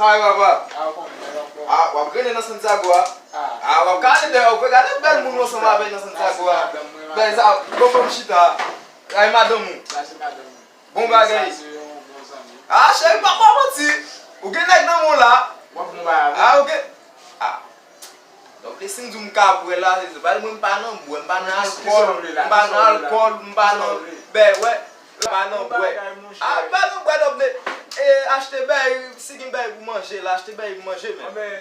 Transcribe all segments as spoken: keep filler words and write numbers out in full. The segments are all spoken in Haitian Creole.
Ay, papa. Ah, w konnen, mwen ankò. Ah, w ap grennen nan Santiago a. Ah. Ah, w ap gade bèl, w ap gade bèl moun ansanm avè nan Santiago a. Sa se madanm mwen, bèl madanm. Sa, bon, bon, chita. Ay, madanm ou. Sa se madanm mwen. Bon bagay. Sa se yon bon zanmi. Ah, cheri, pa, pa manti. Ou gen nèg nan men w la. W ap bon bagay avè l. Ah, ou gen. Ah. Donk, si m di w m ka bwè la, se pa mwen, m pa nan bwè, m pa nan alkòl, m pa nan alkòl, m pa nan bè, wè, m pa nan bwè. Ah, m pa nan bwè, donk, e, achte bèy, si gen bèy pou manje la, achte bèy pou manje, men. Bèy.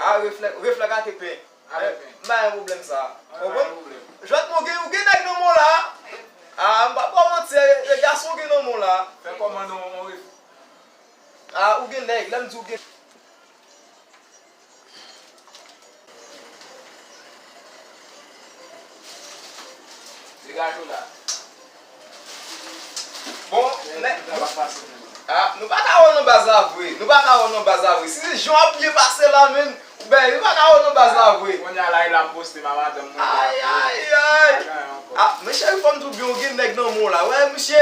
Ah, reflèk, reflèk a te pen. M pa gen pwoblèm sa. Konprann? Jwèt mwen, ou gen, ou gen nèg nan men w la. Ah, m pa ba w manti, e gason ou gen nan men w la. Fè kòman non, on ref- Ah, ou gen nèg, lè m di ou gen. Degaje w la. Bon, men, ah, nou pa ka wè nan baz la vre. Nou pa ka wè nan baz la vre. Si jan w ap byen pase la, menm, ben, nou pa ka wè nan baz la vre. Kounye a la, e la m poste ma madanm mwen. Ay, ay, ay. Ah, men cheri, fò m di w byen, ou gen nèg nan men w la. Wè, misye,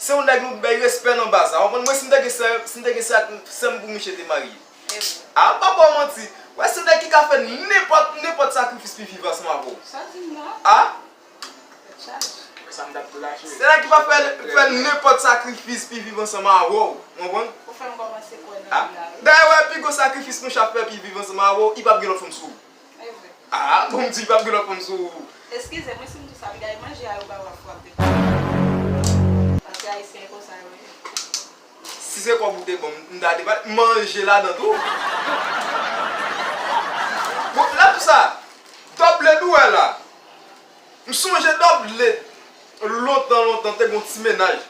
se yon nèg nou bay respè nan baz la. Ou konprann? Mwen, si m te gen sè, si m te gen sè, sè m pou misye te marye. Ah, m pa ba w manti. Wè, se nèg ki ka fè nenpòt, nenpòt sakrifis pou viv ansanm avè w. Sa di m la? Ah? Tèt chaje. Sa m t ap di w la, cheri. Se nèg ki pa fè, fè nenpòt sakrifis pou viv ansanm avè w. Ou konprann? Ou fè m kòmanse kwè nan li la, wi. Dayè, wè, pi gwo sakrifis mouche ap fè pou viv ansanm avè w, li p ap gen lòt fanm sou ou. E vre. Ah, bon, m di, li p ap gen lòt fanm sou ou. Eskize mwen si m di w sa, piga e manje a yo ba w ap frape. Paske Ayisyen e konsa yo ye. Si se kòb ou te ban m, m ta depale, manje ladan tou. Bon, nan tou sa, Dòb Led ou wè la. M sonje Dòb Led, lontan, lontan, te gon ti mennaj.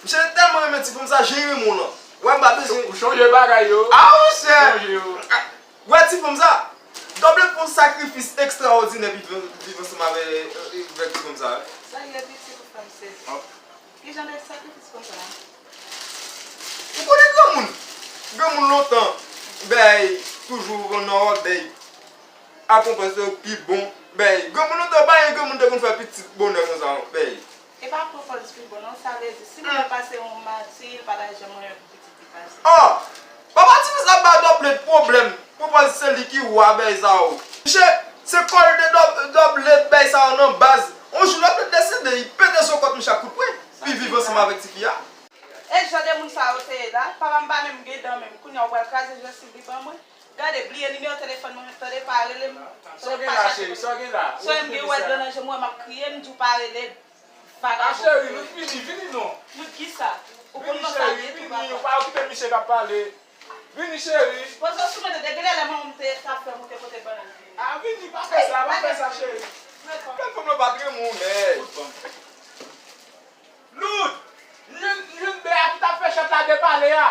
Misye te tèlman renmen ti fanm sa, jan l renmen w lan. Wè, m pa bezwen. Ou chonje bagay yo. Ah, monchè. Ou chonje yo. Ah, wè ti fanm sa. Dòb Led fè yon sakrifis ekstraòdinè pou viv, viv ansanm avè, avèk ti fanm sa. Sa ye piti pou fè m sezi. Ki jan de sakrifis konsa? Ou konnen granmoun? Granmoun lontan, bèy, toujou nan òdèy. Akonprann se pi bon, bèy. Granmoun lontan, pa gen granmoun te konn fè pitit bonè konsa, bèy. E pa pwopòz pi bon, non, sa vle di, si m wè pase yon mati, li pa ta janm wè yon pitit li pase. Oh! Papa ti fi sa ba Dòb Led pwoblèm. Pwopòz se li ki wa bèy sa yo. Misye, se kòlte Dòb, Dòb Led bèy sa yo nan baz. On jou Dòb Led deside, li pete sou kòt misye ak kout pwen. Pou viv ansanm avèk tifi a. E jan de moun sa yo te ye la, papa m pa menm gen dan menm. Kounye a ou pral kraze jansiv li ban mwen. Gade, bliye nimewo telefòn mwen, tande, pa rele m. Sa w gen la, cheri? Sa w gen la? Sou m gen wè dlo nan je m, wè m ap kriye, m di w pa rele. Vagabon. Ah, cheri, nou fini, vini non. Nou kisa? Ou konn nan sa l ye tou, papa. Vini, cheri, vini, ou pa okipe misye k ap pale. Vini, cheri. Poze w sou mwen, tande, genlè lè manman m te, t ap fè m, ou te pote bannann. Ah, vini, pa fè sa, pa fè sa, cheri. Gad fanm nan pa t renmen w, men. Loud! M jwenn, m jwenn bèy a ki t ap fè chat la depale a.